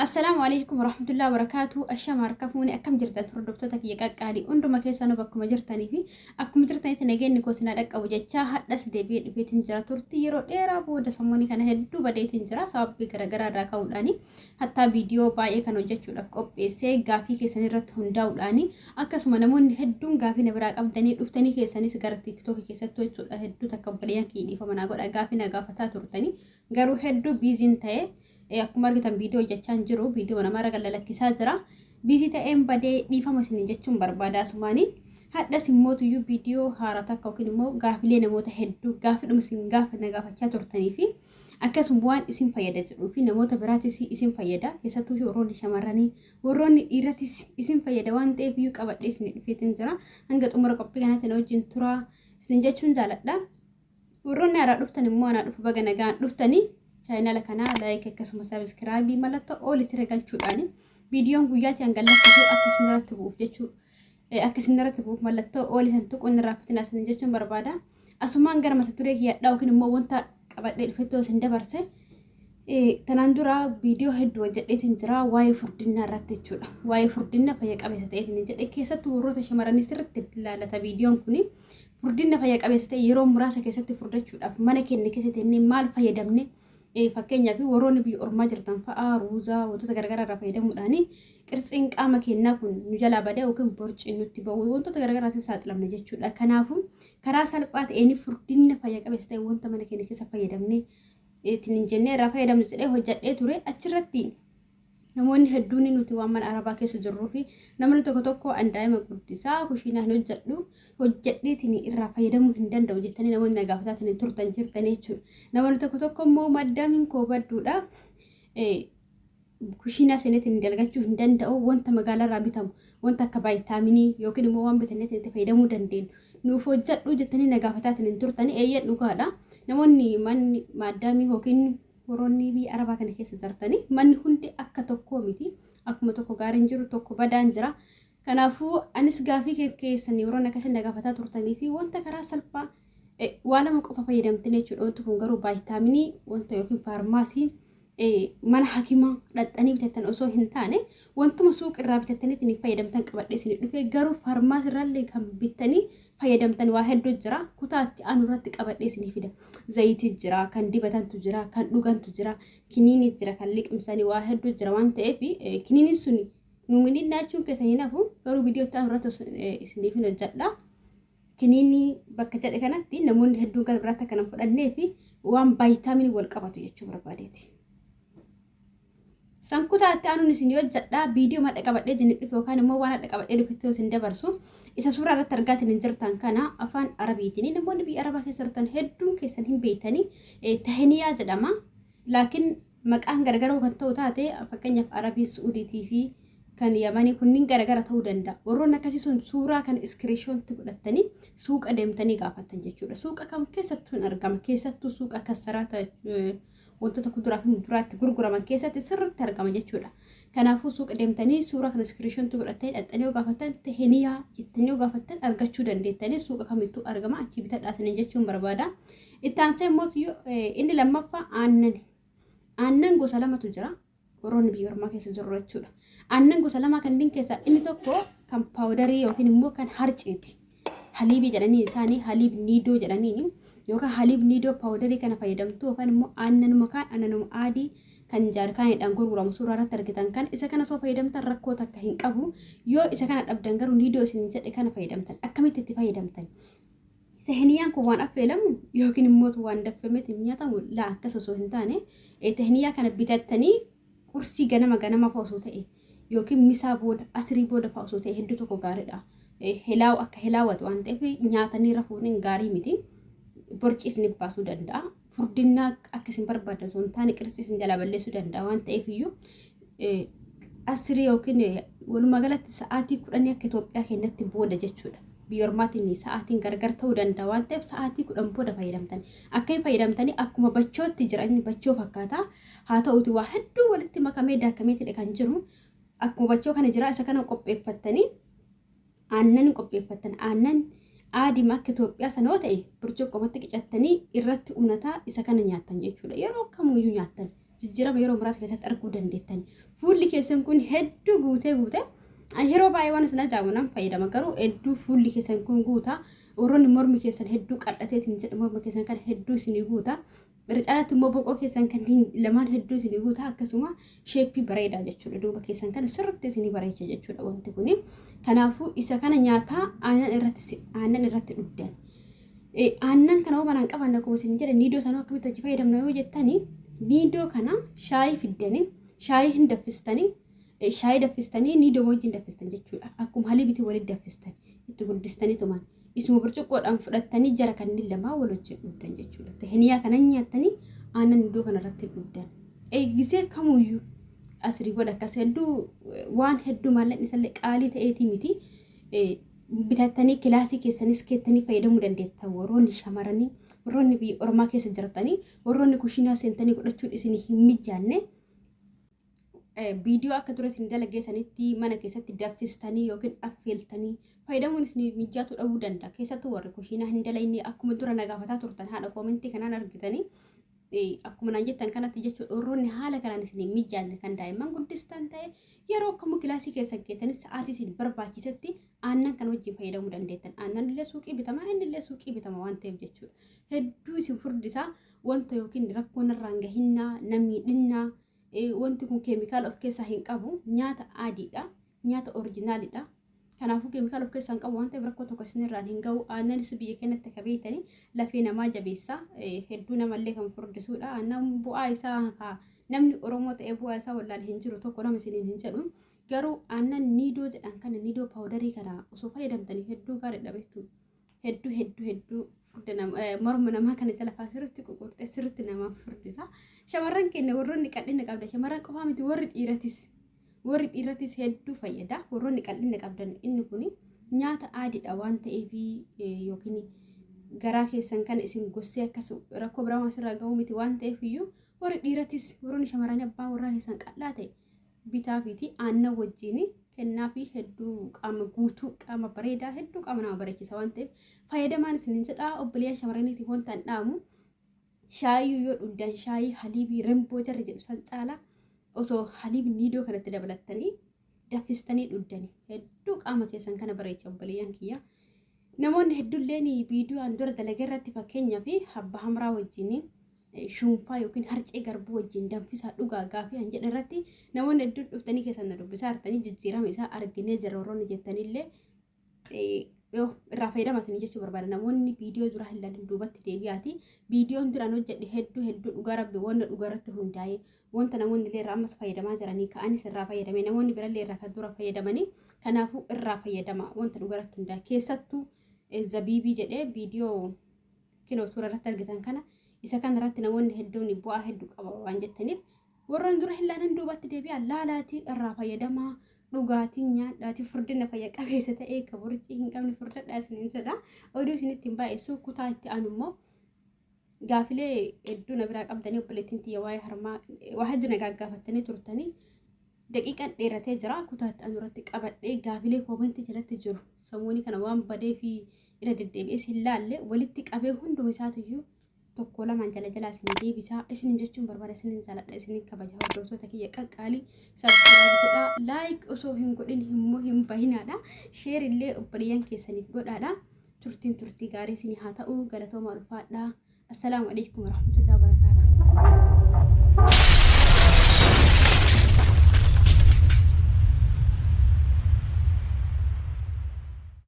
Assalaamu alaikum warahmatullahi wabarakatuh. Ashama harka fuune akkam jirtan hordoftoota kiyya qaqqaalii hunduma keessanuu bakkuma jirtanii fi akkuma jirtanitti nageenyi koo sinaa dhaqqabu jechaa hadhas deebi'ee dhufeetiin jira. Turtii yeroo dheeraa booda sammuun kana hedduu badeetiin jira sababii garaagaraa irraa ka'uudhaani hattaa viidiyoo baay'ee kan hojjechuudhaaf qopheessee gaafii keessan irratti hundaa'uudhaani akkasuma namoonni hedduun gaafii na biraa qabdanii dhuftanii keessanis gara tiiktookii keessattuu jechuudha hedduu takka obboleeyyan kiyya dhiifama naa godha gaafii na gaafataa turtanii garuu hedduu biiziin ta'e. Akkuma argitan viidiyoo hojjechaa hin jiru. Viidiyoo namarra gad lakkisaa jira. Biizii ta'een badee dhiifama isin jechuun barbaada asumaanii. Hadhas immoo tuyyuu viidiyoo haaraa takka yookiin immoo gaafilee namoota hedduu gaafidhuma isin gaafa na gaafachaa turtanii fi akkasuma waan isin fayyada jedhuu fi namoota biraatis isin fayyada keessattuu warroonni shamarranii warroonni dhiiratis isin fayyada waan ta'eef iyyuu qabadhee isin dhufeetiin jira. Hanga xumura qophii kanaatti na wajjin turaa isin jechuun jaaladha. Warroonni haaraa dhuftan immoo anaa dhufu baga nagaan dhuftanii chaayinaala kanaa like akkasuma subscribe mallattoo oolitti galchuudhaan viidiyoon guyyaatti hanga lakkisu akka isin irratti bu'uuf jechuu akka isin irratti bu'uuf mallattoo oolii san tuquun irraa fitinaa isin jechuun barbaada. Asumaan gara mata duree kiyyadhaa yookiin immoo wanta qabadhee dhufettoo isin dabarse tanaan dura viidiyoo hedduu hojjedheetiin jira waa'ee furdinnaa irratti jechuudha. Waa'ee furdinna fayya qabeessa ta'eetiin jedhe keessattuu warroota shamarranii sirriitti ilaalata viidiyoon kuni. Furdinna fayya qabeessa ta'e yeroo muraasa keessatti furdachuudhaaf mana keenya keessatti inni maal fayyadamne fakkeenyaaf warroonni biyya ormaa jirtan fa'aa ruuzaa wantoota garaagaraa irraa fayyadamuudhaan qirtsiin qaama keenyaa kun nu jalaa badee yookiin borciin nutti ba'u wantoota garaagaraatti saaxilamne jechuudha. Kanaafuu karaa salphaa ta'een furdinna fayya qabeessa ta'e wanta mana keenya keessa fayyadamne ittiin hin jennee irraa fayyadamnu jedhee hojjedhee ture achirratti. Namoonni hedduun nuti waan mana arabaa keessa jirruu fi namni tokko tokko an daa'ima guddisaa kushiinaa hin hojjedhu hojjedheetiin irraa fayyadamuu hin danda'u jettanii namoonni na gaafataatiin turtan jirtan jechuudha. Namoonni tokko tokko immoo maddaamiin koo badduudha. Kushiinaa seeneetiin dalagachuu hin danda'u wanta magaalaarraa bitamu wanta akka vaayitaaminii yookiin immoo waan bitanneetiin itti fayyadamuu dandeenyu nuuf hojjedhu jettanii na gaafataatiin hin turtanii eeyyee dhugaadha. Namoonni manni maddaamii yookiin warroonni biyya arabaa kana keessa jirtanii manni hundi akka tokkoo miti. Akkuma tokko gaariin jiru tokko badaan jira. Kanaafuu anis gaafii keessan yeroo akkasii na gaafataa turtanii fi wanta karaa salphaa waa lama qofa fayyadamtanii jechuudha. Wanti kun garuu vaayitaaminii wanta yookiin faarmaasii mana hakimaa dhaqxanii bitattan osoo hin taane wantuma suuqa irraa bitattanii isin fayyadamtan qabadhee isin dhufe garuu faarmaasii irraallee kan bittanii fayyadamtan waa hedduu jira. Kutaa itti aanu irratti qabadhee isinii fida. Zayitii jira, kan dibatantu jira, kan dhugantu jira, kiniinii jira, kan liqimsanii waa hedduu jira waan ta'eef kiniiniin sun nuuminiin naachuun keessa hin hafu garuu viidiyoo itti aanu irratti isiniif hin hojjedha. Kiniinii bakka jedhe kanatti namoonni hedduun gara biraatti akka hin fudhannee fi waan vaayitaaminii wal qabatu jechuu barbaadeeti. Sankutaa itti aanuun isin hojjedha. Viidiyoo madda qabadhee isin dhufe yookaan immoo waan adda qabadhee dhufetti isin dabarsu isa suuraa irratti argaatiin hin jirtan kana afaan arabiitiin namoonni biyya arabaa keessa jirtan hedduun keessan hin beektanii tahiniyaa jedhama. Laakiin maqaan gargar kan ta'u taate fakkeenyaaf arabii su'uudiitii fi kan yamanii kunniin garagara ta'uu danda'a. Warroonni akkasii sun suuraa kan iskiriishoonti godhattanii suuqa deemtanii gaafattan jechuudha. Suuqa kam keessattuu hin argama. Keessattuu suuqa kassaraa wantoota kuduraa fi muduraatti gurguraman keessatti sirriitti argama jechuudha. Kanaafuu suuqa deemtanii suuraa kana iskiriishoonti godhattanii dhaqxanii yoo gaafattan tahiniyaa jettanii yoo gaafattan argachuu dandeettanii suuqa kamittuu argama achii bitadhaa isiniin jechuun barbaada. Itti aansee immoo inni lammaffaa aannan. Aannan gosa lamatu jira. Warroonni biyya ormaa keessa jiru jechuudha. Aannan gosa lama kanneen keessaa inni tokko kan paawudarii yookiin immoo kan harceeti. Haliibii jedhanii isaanii haliib niidoo jedhanii yookaan haliib niidoo paawudarii kana fayyadamtu yookaan immoo aannanuma kaan aannanuma adii kan jaarkaaniidhaan gurguramu suuraa irratti argitan kan isa kana osoo fayyadamtan rakkoo takka hin qabu. Yoo isa kana dhabdan garuu niidoo isin jedhe kana fayyadamtan akkamitti itti fayyadamtan? Tehniyaan kun waan affeelamu yookiin immoo waan daffameetti nyaatamu laa akkas osoo hin taane tehniyaa kana bitattanii qursii ganama ganama fa'a osoo ta'e yookiin misaa booda asirii booda fa'a osoo ta'e hedduu tokko gaariidha. Helaaw akka helaawatu waan ta'eef nyaatanii rafuun hin gaarii miti. Borci isin baasuu danda'a. Furdinnaa akka isin barbaadan osoo hin taane qirtsi isin jalaa balleessuu danda'a waan ta'eef iyyuu asirii yookiin walumaa galatti sa'aatii 10 akka Itoophiyaa keenyatti booda jechuudha. Biyya ormaatiin sa'aatiin gargar ta'uu danda'a waan ta'eef sa'aatii 10 booda fayyadamtan. Akka hin fayyadamtanii akkuma bachootti jira inni bachoo fakkaata. Haa ta'uti waa hedduu walitti makamee daakameetidha kan jiru. Akkuma bachoo kana jira isa kana qopheeffattanii aannan qopheeffattan aannan aadima akka Itoophiyaa sana yoo ta'e burcuqqoomatti qicattanii irratti unataa isa kana nyaattan jechuudha. Yeroo kamiyyuu nyaattan jijjiirama yeroo muraasa keessatti arguu dandeettan. Fuulli keessan kun hedduu guutee guute yeroo baay'ee waan isin ajaa'ibu nan fayyadama garuu hedduu fuulli keessan kun guuta. Warroonni mormi keessan hedduu qal'ateetiin jedhu morma keessan kan hedduu isinii guuta. Irra caalaatti immoo boqoo keessan kan lamaan hedduu isinii guuta akkasuma shape bareedaa jechuudha. Duuba keessan kana sirriitti isinii bareecha jechuudha wanti kuni. Kanaafuu isa kana nyaataa aannan irratti dhugdan. Aannan kana hoo manaan qabanna akkuma isin jedhe niidoo sanuu akkamitti hojii fayyadamna yoo jettanii niidoo kana shaayii fiddanii shaayii hin daffistanii shaayii daffistanii niidoo wajjin daffistan jechuudha. Akkuma haliibiti walitti daffistan itti guddistanii tuman. Isuma burcuqqoodhaan fudhattanii jara kanneen lamaa wal wajjin dhugdan jechuudha. Tahiniyaa kana nyaattanii aannan iddoo kanarratti dhugdan. Gisee kamuyyuu asrii godha akkas hedduu waan hedduu maallaqni isallee qaalii ta'eetii miti. Bitattanii kilaasii keessanis keettanii fayyadamuu dandeettan warroonni shamaranii warroonni biyya ormaa keessa jirtanii warroonni kushiinaa seentanii godhachuun isin hin mijaanne. Viidiyoo akka dura isin dalageessanitti mana keessatti danfistanii yookiin affeeltanii fayyadamuun isin mijaatu dhabuu danda'a. Keessattuu warri kushiinaa hin dalayne akkuma dura na gaafataa turtan haadha koomentii kanaan argitanii akkuma naan jettan kanatti jechuudha warroonni haala kanaan isin hin mijaanne kan daa'imman guddistan ta'e yeroo kamuu kilaasii keessan keessanis sa'aatii isin barbaachisetti aannan kan wajjin fayyadamuu dandeettan. Aannan illee suuqii bitama inni illee suuqii bitama waan ta'eef jechuudha. Hedduu isin furdisaa wanta yookiin rakkoon irraan gahinnaa namiidhinnaa wanti kun keemikaala of keessaa hin qabu nyaata adiidha nyaata oriijinaalidha. Kanaafuu keemikaala of keessaa hin qabu waan ta'eef rakkoo tokko isinirraan hin gahu. Aannanis biyya keenyatti akka beektanii lafee namaa jabeessa hedduu namallee kan furdisuudha. Aannan bu'aa isaa namni Oromoo ta'ee bu'aa isaa wallaale hin jiru tokko nama isiniin hin jedhu. Garuu aannan niidoo jedhan kana niidoo paawudarii kana osoo fayyadamtanii hedduu gaariidha beektu. Hedduu hedduu hedduu furda morma namaa kana jala faa sirriitti ququrxee sirriitti namaa furdisa. Shamarran keenya warroonni qal'ina qabdan shamarran qofaa miti warri dhiiratis hedduu fayyada. Warroonni qal'ina qabdan inni kun nyaata aadiidha waan ta'eef yookiin garaa keessan kana isin gossee akkas rakkoo biraa asirraa ga'uu miti waan ta'eef iyyuu warri dhiiratis warroonni shamarranii abbaa warraa keessan qal'aa ta'e bitaa fiiti aannan wajjin kennaa fi hedduu qaama guutuu qaama bareedaa hedduu qaama nama bareechisa waan ta'eef fayyadamaan isinin jedha. Obboleeyyan shamarraniitiif wanta hin dhaamu shaayii yoo dhugdan shaayii haliibii remboo jarri jedhu san caala osoo haliibi niidoo kanatti dabalattanii danfistanii dhugdani hedduu qaama keessan kana bareecha obboleeyyan kiyya. Namoonni hedduulleen viidiyoo dura dalagee irratti fakkeenyaa fi habba hamraa wajjin shuunfaa yookiin harcee garbuu wajjin danfisaa dhugaa gaafii an jedhe irratti namoonni hedduun dhuftanii keessan na dubbisaa jirtanii jijjiirama isaa arginee jirra warroonni jettanillee irraa fayyadama isin jechuu barbaada. Namoonni viidiyoo duraa hin ilaalin duubatti deebi'aati. Viidiyoon duraan hojjedhe hedduu hedduu dhugaa rabbi wanta dhugaa irratti hundaa'e wanta namoonni illee irraa ammas fayyadamaa jiranii ka'anis irraa fayyadame namoonni birallee irraa kan dura fayyadamanii kanaafuu irraa fayyadama wanta dhugaa irratti hundaa'e keessattuu zabiibii jedhee viidiyoo kinoo suura irratti argitan kana isa kana irratti namoonni hedduun bu'aa hedduu qaba waan jettaniif warroon dura hin laalin duubatti deebi'a laalaatii irraa fayyadamaa dhugaatii nyaadhaatii furdina fayya qabeessa ta'ee ka burcii hin qabne furdadhaa isiniin jedha. Oduu isinitti hin baay'isu kutaa itti aanu immoo gaafilee hedduu na biraa qabdanii obboleettiin tiyya waa'ee harmaa waa hedduu na gaggaafattanii turtanii daqiiqaan dheeratee jira kutaa itti aanu irratti qabadhee gaafilee koomentii jalatti jiru sammuun kana waan badee fi irra deddeebi'ee hin laalle walitti qabee hunduma isaatiyyuu tokko lamaan jala jalaa isin deebisaa isinin jechuun barbaada isinin jaaladha isinin kabaja hordoftoota kiyya qaqqaalii subscribe godhaa like osoo hin godhin immoo hin bahinaadha share illee obboleeyyan keessaniif godhaadha turtiin turtii gaarii isinii haa ta'u galatoomaa ulfaadha assalaamu alaikum warahmatullahi wabarakaatuh.